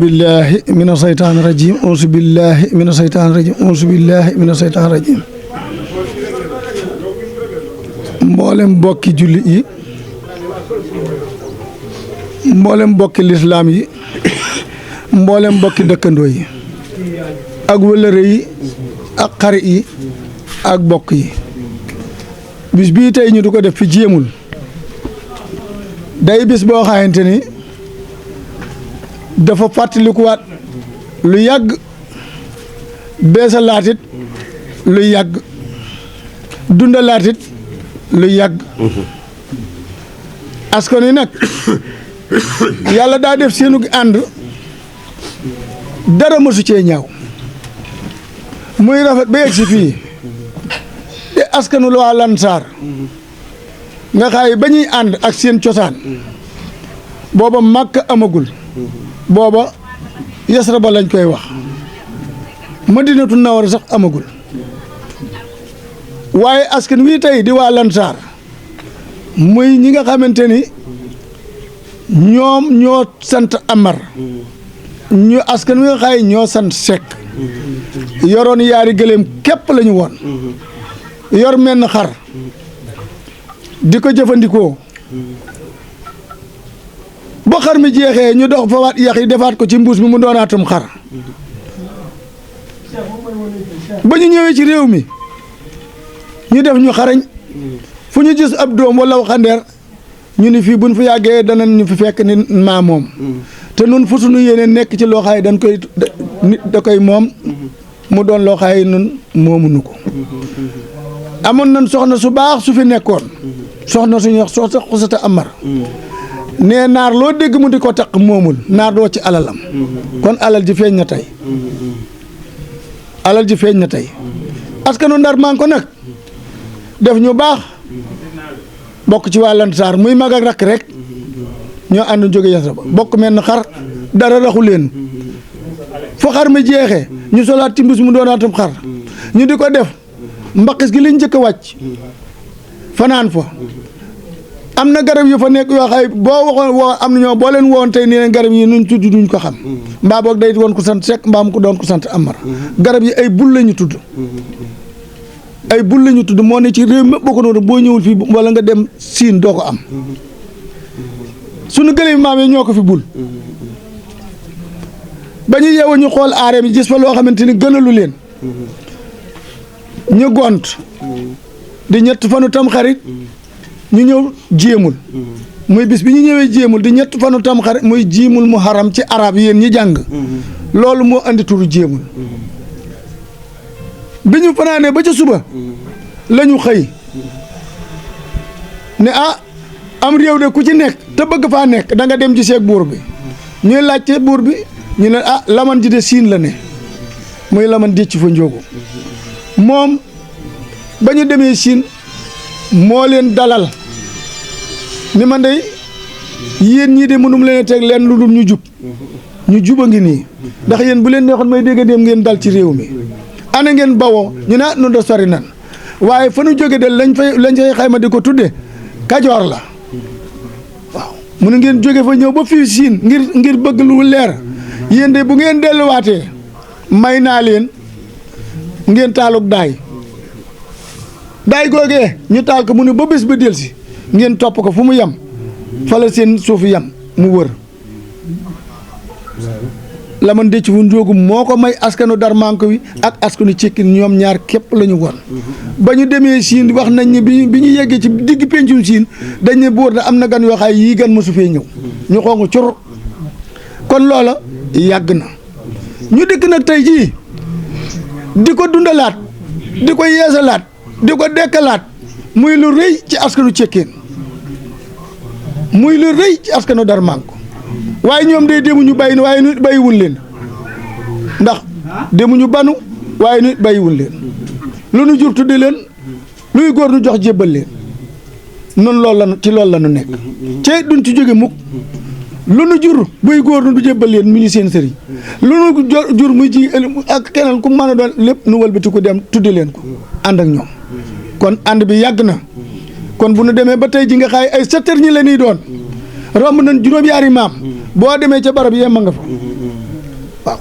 billahi mina seytaani rajim auzu billahi mina seytaani rajim auzu billahi mina seytaani rajim mboolem mbokki julli yi mboolem mbokki lislaam yi mboolem mbokki dëkkandoo yi ak wëllëre yi ak xarit yi ak bokk yi bis bii tey ñu du ko def fi jéemul day bis boo xamante ni dafa fàttalikuwaat lu yàgg beesalaatit lu yàgg dundalaatit lu yàgg askan wi nag yàlla daa def seenu ànd dara mësu cee ñaaw muy rafet ba yegg si fii te askanu waa Lansar nga xaay ba ñuy ànd ak seen cosaan booba Màkka amagul booba Yasraba lañ koy wax Madinatu Nawara sax amagul waaye askan wi tey di waa Lansar muy ñi nga xamante ni ñoom ñoo sant Amar ñu askan wi nga xaay ñoo sant Seck yoroon yaari gëléem képp lañu woon yor menn xar di ko jëfandikoo ba xar mi jeexee ñu dox fa waat yax yi defaat ko ci mbuus mi mu doonaatum xar ba ñu ñëwee ci réew mi ñu def ñu xarañ fu ñu gis ab doom wala waxandeer ñu ni fii buñ fi yàggee danañ ñu fi fekk ni maa moom te nun fu suñu yéene nekk ci loo xaay dañ koy nit da koy moom mu doon loo xaay nun moomuñu ko amoon nañ soxna su baax su fi nekkoon soxna suñu wax soxna Xusata Amar nee naar loo dégg mu di ko taq moomul naar doo ci alalam kon alal ji feeñ na tey alal ji feeñ na tey askanu Ndar maa ngi ko nag def ñu baax bokk ci waa Lansar muy mag ak rakk rek ñoo ànd jóge Yasraba bokk mel na xar dara raxu leen fu xar mi jeexee ñu solaat ci mbus mu doonaatum xar ñu di ko def mbaqis gi liñ njëkk a wàcc fanaan fa am na garab yu fa nekk yoo xay boo waxoon woo am na ñoo boo leen woon tey nii leen garab yi nuñ tudd duñ ko xam mbaa boog day woon ko sant Seck mbaa mu ko doon ko sant Amar garab yi ay bul la ñu tudd ay bul la ñu tudd moo ne ci réew mi boo ko noonu boo ñëwul fii wala nga dem siin doo ko am sunu gëléem maam yi ñoo ko fi bul ba ñu yeewu ñu xool aareem yi gis fa loo xamante ni gënalu leen ñu gont di ñett fanu tam xarit ñu ñëw jéemul muy bis bi ñu ñëwee jéemul di ñett fanu tam xarit muy jiimul mu haram ci arab yéen ñi jàng loolu moo andi turu jéemul bi ñu fanaanee ba ca suba la ñu xëy ne am réew de ku ci nekk te bëgg faa nekk da nga dem ci seeg buur bi ñuy laajte buur bi ñu ne laman ji de siin la ne muy laman décc fa njóogu moom ba ñu demee siin moo leen dalal ni man de yéen ñii de mënum leen a teg leen lu dul ñu jub a ngi nii ndax yéen bu leen neexoon may dégg dem ngeen dal ci réew mi ana ngeen bawoo ñu ne nun da sori nan waaye fa nu jóge de lañ fay xayma di ko tudde Kajoor la waaw mu ne ngeen jóge fa ñëw ba fii siin ngir bëgg lu leer yéen de bu ngeen delluwaatee may naa leen ngeen taaluk daay googee ñu taal ko mu ne ba bés ba delsi ngeen topp ko fu mu yem fa la seen suuf yem mu wër la man décc fu njóogu moo ko may askanu Darmanko wi ak askanu Cekkin ñoom ñaar képp la ñu woon ba ñu demee siin wax nañ ne bi ñu yeggee ci digg pencum siin dañ ne buur da am na gan yoo xaay yii gan mosu fee ñëw ñu xongu cur kon loola yàgg na ñu dikk nag tey jii di ko dundalaat di ko yeesalaat di ko dekkalaat muy lu rëy ci askanu Cekkeen muy lu rëy ci askanu Darmanko waaye ñoom day demuñu bàyyi na waaye nit bàyyiwul leen ndax demuñu banu waaye nit bàyyiwul leen lu nu jur tudde leen luy góor nu jox jébbal leen noonu loolu la ci loolu la nu nekk ci duñ ci jóge mukk lu nu jur buy góor nu du jébbal leen mu ñu seen sëriñ lu nu jur muy ji ak keneen ku mën a doon lépp nu wëlbati ko dem tudde leen ko ànd ak ñoom kon ànd bi yàgg na kon bu nu demee ba tey ji nga xaay ay sëtër ñi la ñuy doon romb nañ juróom-yaari maam boo demee ca barab yee ma nga fa waaw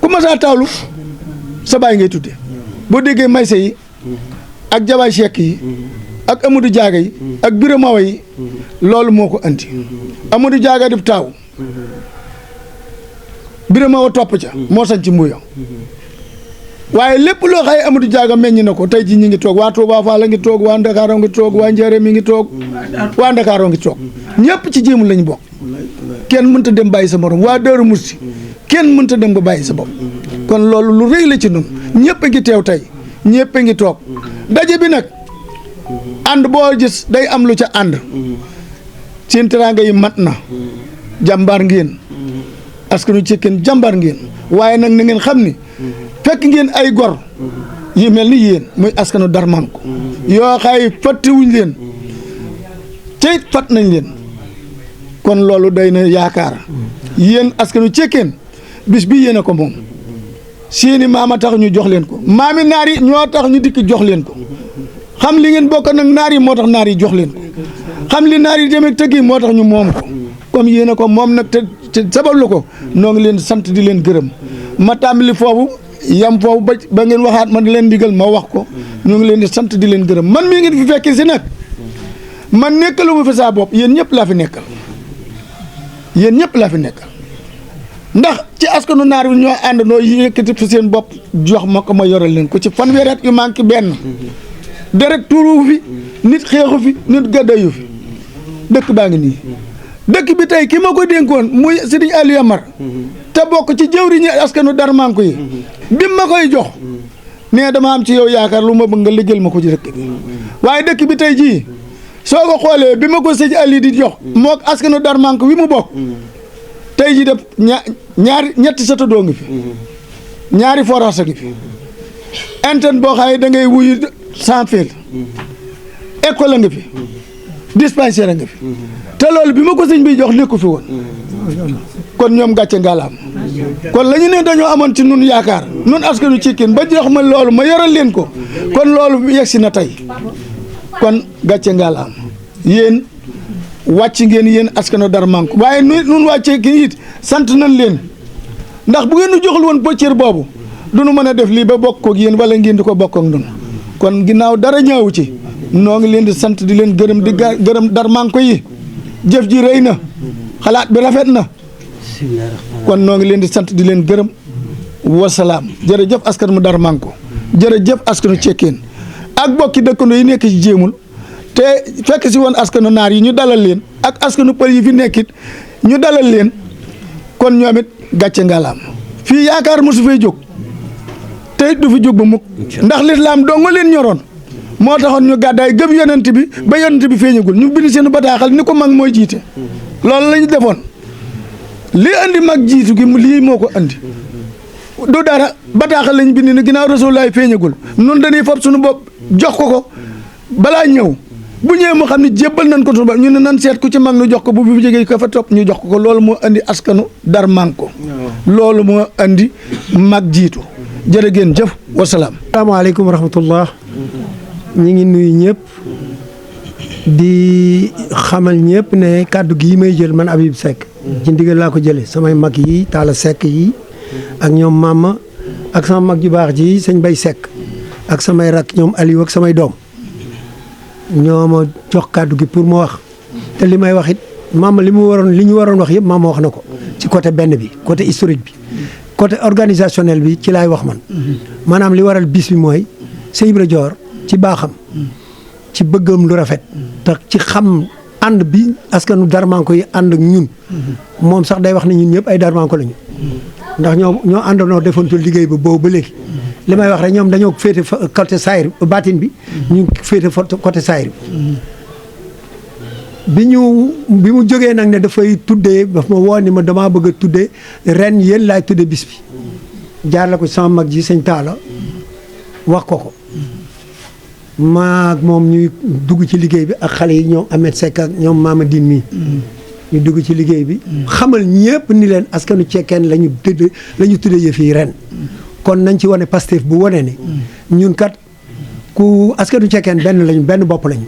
ku ma saa taawlu sa baay ngay tudde boo déggee maysa yi ak jabaay Cheikh yi ak Amadou Diaga yi ak Biramawa yi loolu moo ko andi Amadou Diaga def taaw Biramawa topp ca moo sañ ci mbuyo waaye lépp loo xaye Amadou Diaga meññ na ko tey ji ñi ngi toog waa Touba Fall la ngi toog waa Ndakaaroo ngi toog waa Njaaréem mi ngi toog waa Ndakaaroo ngi toog ñëpp ci jéemul lañ bokk kenn mënta dem bàyyi sa morom waa Daaru Musti kenn mënta dem ba bàyyi sa bopp kon loolu lu rëy la ci nun ñëpp a ngi teew tey ñëpp a ngi toog daje bi nag ànd boo gis day am lu ca ànd seen teraanga yi mat na jàmbaar ngeen askanu Cekkeen jàmbaar ngeen waaye nag na ngeen xam ni fekk ngeen ay gor yi mel ni yéen muy askanu Darmanko yoo xay fàttewuñ leen te it fàtt nañ leen kon loolu day na yaakaar yéen askanu Cekkeen bis bi yéen a ko moom seeni maama tax ñu jox leen ko maami naar yi ñoo tax ñu dikk jox leen ko xam li ngeen bokk nag naar yi moo tax naar yi jox leen ko xam li naar yi demee tëgg yi moo tax ñu moom ko comme yéen a ko moom nag te sabablu ko noo ngi leen sant di leen gërëm ma tàmbali foofu yam foofu ba ngeen waxaat ma di leen digal ma wax ko ñoo ngi leen di sant di leen gërëm man mii ngeen fi fekki si nag man nekkalu ma fi saa bopp yéen ñëpp laa fi nekkal yéen ñëpp laa fi nekkal ndax ci askanu naar bi ñoo àndandoo yëkkati fi seen bopp jox ma ko ma yoral leen ko ci fanweeri at yu manqué benn deret tuuru fi nit xeexu fi nit gàddayu fi dëkk baa ngi nii dëkk bi tey ki ma ko dénkoon muy Sëriñ Aliou Amar te bokk ci jëwriñu askanu Darmanko yi bi ma koy jox nee dama am ci yow yaakaar lu ma bëgg nga liggéeyal ma ko ci dëkk bi waaye dëkk bi tey jii soo ko xoolee bi ma ko Sëriñ Aliou di jox mook askanu Darmanko wi mu bokk tey jii def ñetti satadoo ngi fi ñaari forage ngi fi antenne boo xaye da ngay wuyu sans fil école nga fi dispensaire nga fi te loolu bi ma ko sëñ bi jox nekku fi woon kon ñoom gàcce ngalaam kon la ñu ne dañoo amoon ci nun yaakaar nun askanu Cekkeen ba jox ma loolu ma yoral leen ko kon loolu yegsi na tey kon gàcce ngalaam yéen wàcc ngeen yéen askanu Darmanko waaye nun waa Cekkeen it sant nañ leen ndax bu ngeen nu joxul woon pëccër boobu du nu mën a def lii ba bokk ak yéen wala ngeen di ko bokk ak nun kon ginnaaw dara ñaawu ci noo ngi leen di sant di leen gërëm di gërëm Darmanko yi jëf ji rëy na xalaat bi rafet na kon noo ngi leen di sant di leen gërëm wasalaam jërëjëf askan mu Darmanko jërëjëf askanu Cekkeen ak bokki dëkkandoo yi nekk ci jéemul te fekk si woon askanu naar yi ñu dalal leen ak askanu pël yi fi nekkit ñu dalal leen kon ñoom it gàcce ngalaam fii yaakaar mosu fay jóg te du fi jóg ba mukk ndax lislaam doo nga leen ñoroon moo taxoon ñu gàddaay gëm yonent bi ba yonent bi feeñagul ñu bind seen bataaxal ni ko mag mooy jiite loolu la ñu defoon li andi mag jiitu gi lii moo ko andi du dara bataaxal lañ bind ni ginnaaw Rasulullaay feeñagul noonu dañuy fab suñu bopp jox ko balaa ñëw bu ñëwee moo xam ne jébbal nañ ko suñu bopp ñu ne nan seet ku ci mag nu jox ko bu fi jógee ko fa topp ñu jox ko loolu moo andi askanu Darmanko loolu moo andi mag jiitu jërë ngeen jëf wasalaam. asalaamaaleykum wa rahmatullah ñi ngi nuyu ñëpp di xamal ñëpp ne kàddu gii may jël man Habib Seck ci ndigal laa ko jëlee samay mag yi Talla Seck yi ak ñoom Mama ak sama mag ju baax ji sëñ Bay Seck ak samay rak ñoom Aliou ak samay doom ñoo ma jox kàddu gi pour ma wax te li may wax it Mama li ñu waroon wax yëpp Mama wax na ko ci côté benn bi côté historique bi côté organisationnel bi ci laay wax man maanaam li waral bis bi mooy sëñ Ibra Joor ci baaxam ci bëggam lu rafet te ci xam ànd bi askanu Darmanko yi ànd ak ñun moom sax day wax ne ñun ñëpp ay Darmanko lañu ndax ñoo àndandoo defantu liggéey ba boobu ba léegi li may wax rek ñoom dañoo féete côté saayir baatin bi ñu féete côté saayir bi bi mu jógee nag ne dafay tuddee daf ma woo ni ma damaa bëgg a tuddee ren yéen laay tuddee bis bi jaar la ko sama mag ji sëñ Talla wax ko maag moom ñuy dugg ci liggéey bi ak xale yi ñoom Ahmed Seck ak ñoom Mama Din mii ñu dugg ci liggéey bi xamal ñëpp ni leen askanu Cekkeen la ñu tuddee yëf yi ren kon nañ ci wane Pastef bu wane ni ñun kat ku askanu Cekkeen benn bopp lañu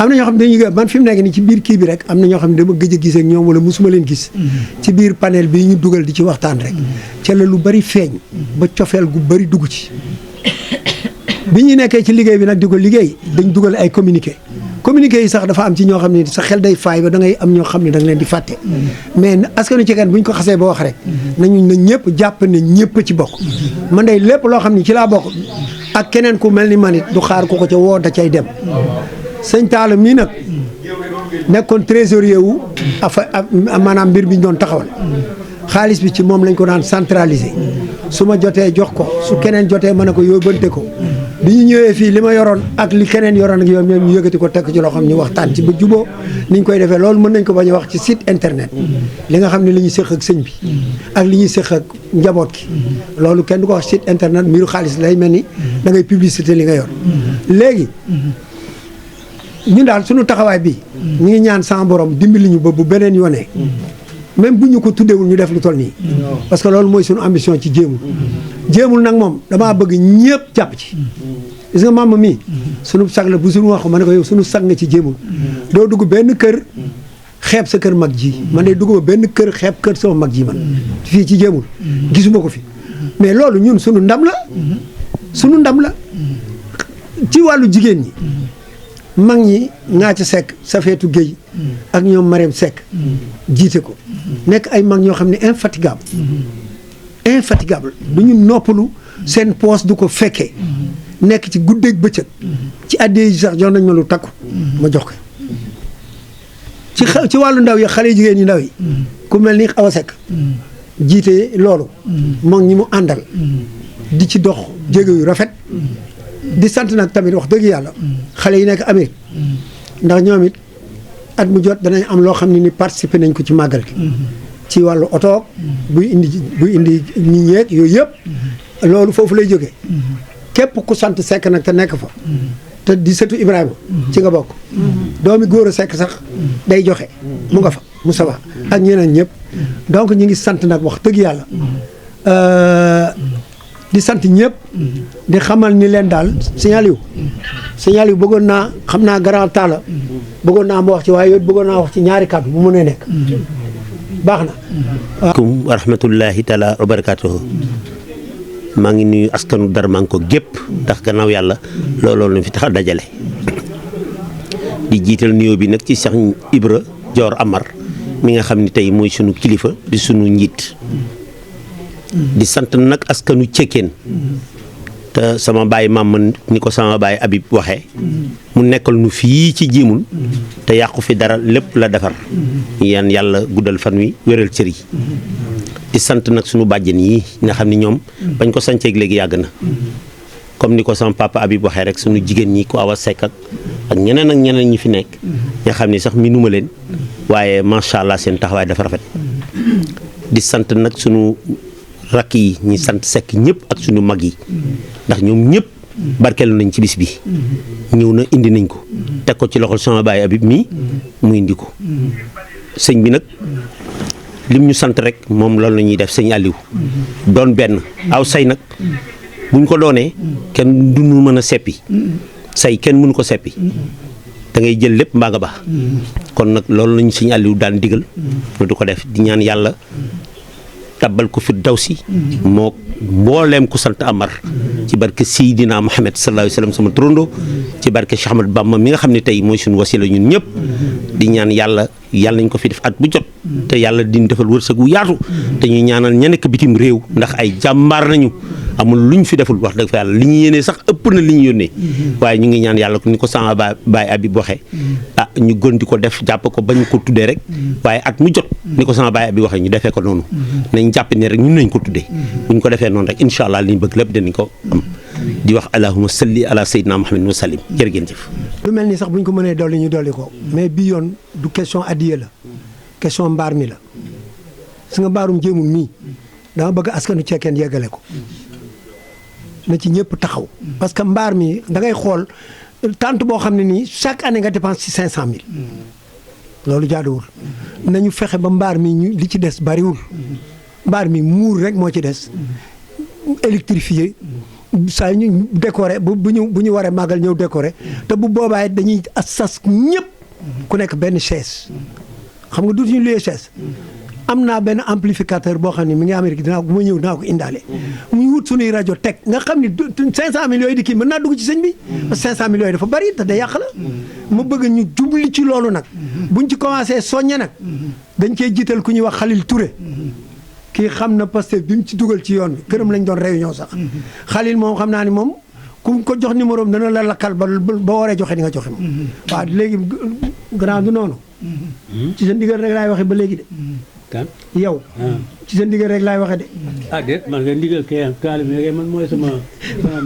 am na ñoo xam ne dañuy man fi mu nekk nii ci biir kii bi rek am na ñoo xam ne dama gëj a gisee ak ñoom wala musuma leen gis ci biir panel bi ñu dugal di ci waxtaan rek ca la lu bari feeñ ba cofeel gu bari dugg ci bi ñu nekkee ci liggéey bi nag di ko liggéey dañ dugal ay communiqué yi sax dafa am ci ñoo xam ne sa xel day faay ba da ngay am ñoo xam ne da nga leen di fàtte mais askanu Cekkeen bu ñu ko xasee ba wax rek nañu na ñëpp jàpp ne ñëpp ci bokk man day lépp loo xam ne ci laa bokk ak keneen ku mel ni man it du xaar ku ko ca woo da cay dem sëñ Talla mii nag nekkoon trésorier wu maanaam mbir bi ñu doon taxawal xaalis bi ci moom lañ ko daan centraliser su ma jotee jox ko su keneen jotee mën a ko yóbbante ko bi ñu ñëwee fii li ma yoroon ak li keneen yoroon ak yow ñoom ñu yëkkati ko tekk ci loo xam ñu waxtaan ci ba juboo ni ñu koy defee loolu mën nañ ko bañ a wax ci site internet li nga xam ne li ñuy séq ak sëñ bi ak li ñuy séq ak njaboot ki loolu kenn du ko wax site internet mbiru xaalis lay mel ni da ngay publicité li nga yor léegi ñun daal suñu taxawaay bi ñu ngi ñaan sama borom dimbali ñu ba bu beneen yoonee même bu ñu ko tuddewul ñu def lu toll nii parce que loolu mooy suñu ambition ci jéemul nag moom damaa bëgg ñëpp jàpp ci gis nga maam mii suñu sag la bu suñu wax ma ne ko yow suñu sag nga ci jéemul doo dugg benn kër xeeb sa kër mag ji man de dugguma benn kër xeeb kër sama mag ji man fii ci jéemul gisuma ko fi mais loolu ñun suñu ndam la ci wàllu jigéen ñi mag ñi ngaa ca Seck Safeetu Géey ak ñoom Marème Seck jiite ko nekk ay mag ñoo xam ne infatigable du ñu noppalu seen poos du ko fekkee nekk ci guddeeg bëccëg ci addee yi sax jox nañ ma lu takku ma jox ko ci wàllu ndaw yi xale jigéen ñi ndaw yi ku mel ni Awa Seck jiite loolu mag ñi mu àndal di ci dox jéego yu rafet di sant nag tamit wax dëgg yàlla xale yi nekk Amérique ndax ñoom it at mu jot danañ am loo xam ne ni participer nañ ko ci màggal gi ci wàllu oto buy indi ñi ñeeg yooyu yëpp loolu foofu lay jógee képp ku sant Seck nag te nekk fa te di sëtu Ibrahima ci nga bokk doomi góor a Seck sax day joxe mu nga fa Moussa ak ñeneen ñëpp donc ñu ngi sant nag wax dëgg yàlla di sant ñëpp di xamal ni leen daal signal yu bëggoon naa xam naa Grand Talla bëggoon naa ma wax ci waaye yooyu bëggoon naa wax ci ñaari kàddu bu mënee nekk baax na. asalaamaaleykum wa rahmatullahi taala wa barakaatuhu maa ngi nuyu askanu Darmanko gépp ndax gannaaw yàlla looloo lañ fi tax a dajale di jiital nuyoo bi nag ci Cheikh Ibra Dior Amar mi nga xam ne tey mooy sunu kilifa di sunu njiit di sant nag askanu Cekkeen te sama baay maam ni ko sama baay Habib waxee mu nekkal nu fii ci jéemul te yàqu fi dara lépp la defar yan yàlla guddal fan wi wéral cër yi di sant nag sunu bàjjen yi nga xam ne ñoom bañ ko sanceeg léegi yàgg na comme ni ko sama papa Habib waxee rek sunu jigéen ñi ko Awa Seck ak ñeneen ñi fi nekk nga xam ni sax mi numa leen waaye macha allah seen taxawaay dafa rafet di sant nag sunu rakk yi ñi sant Seck ñëpp ak sunu mag yi ndax ñoom ñëpp barkeelu nañ ci bis bi ñëw na indi nañ ko teg ko ci loxol sama baay Habib mii mu indi ko sëñ bi nag lim ñu sant rek moom loolu la ñuy def sëñ Aliou doon benn aw say nag buñ ko doonee kenn du mën a seppi say kenn mënu ko seppi da ngay jël lépp mbaa nga baax kon nag loolu lañu sëñ Aliou daan digal ñu du ko def di ñaan yàlla tabbal ko fi daw si moo mbooleem ku sant Amar ci barke Seydina Muhammad sallallahu alayhi wa sallam sama trondo ci barke Cheikh Ahmad Bamba mi nga xam ne tey mooy suñu wasila ñun ñëpp di ñaan yàlla nañ ko fi def at bu jot te yàlla di defal wërsëg wu yaatu te ñuy ñaanal ña nekk bitim réew ndax ay jàmbaar nañu amul luñ fi deful wax dëgg fa yàlla li ñu yéenee sax ëpp na li ñu yónnee waaye ñu ngi ñaan yàlla ni ko sama baay Habib waxee ñu gën di ko def jàpp ko bañ ko tuddee rek waaye at mu jot ni ko sama baay Habib waxee ñu defee ko noonu nañ jàpp ne rek ñun nañ ko tuddee buñ ko defee noonu rek incha allah li ñu bëgg lépp dinañ ko am di wax allahumma salli ala sayyidina muhammad wa sallim jërë ngeen jëf. lu mel ni sax buñ ko mënee dolli ñu dolli ko mais bii yoon du question addiya la question mbaar mi la su nga mbaarum jéemul mii dama bëgg askanu Cekkeen yeggale ko na ci ñëpp taxaw parce que mbaar mi da ngay xool tente boo xam ne nii chaque année nga dépense ci 500000 loolu jaaduwul nañu fexe ba mbaar mi ñu li ci des bariwul mbaar mi muur rek moo ci des électrifié saa ñu décorer bu ñu waree màggal ñëw décorer te bu boobaa it dañuy sas ñëpp ku nekk benn chaise xam nga duutuñu luyee chaise. am naa benn amplificateur boo xam ne mi ngi Amérique dinaa bu ma ñëw dinaa ko indaale. muy wut suñuy rajo teg nga xam ni 500 millions yi di kii mën naa dugg ci sëñ bi. parce que 500 millions yi dafa bari te day yàq la. ma bëgg ñu jubli ci loolu nag. buñ ci commencé soññe nag. dañ cee jiital ku ñuy wax Khalil Touré. kii xam na parce que bi mu ci dugal ci yoon bi këram lañ doon réunion sax. Khalil moom xam naa ni moom ku ko jox numéro am dana la lakkal ba waree joxe di nga joxe moom. waaw léegi grand du noonu. ci sa ndigal rek laay waxe ba léegi de. kan yow. ci sa ndigal rek laay waxe de. déet man nga ndigal kay taalibe man mooy sama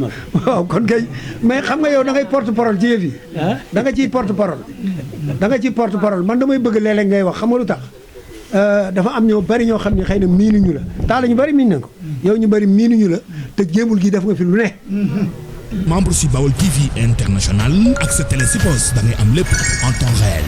mag. waaw kon kay mais xam nga yow da ngay porte parole ci yëf yi. da nga ciy porte parole. da nga ciy porte parole man damay bëgg léeg-léeg ngay wax xam nga lu tax. dafa am ñoo bari ñoo xam ne xëy na miinuñu la taala ñu bari miin nañ ko. yow ñu bari miinuñu la te jéemul gi def nga fi lu ne. membre si Baol TV International ak sa télé si poste da ngay am lépp en temps réel.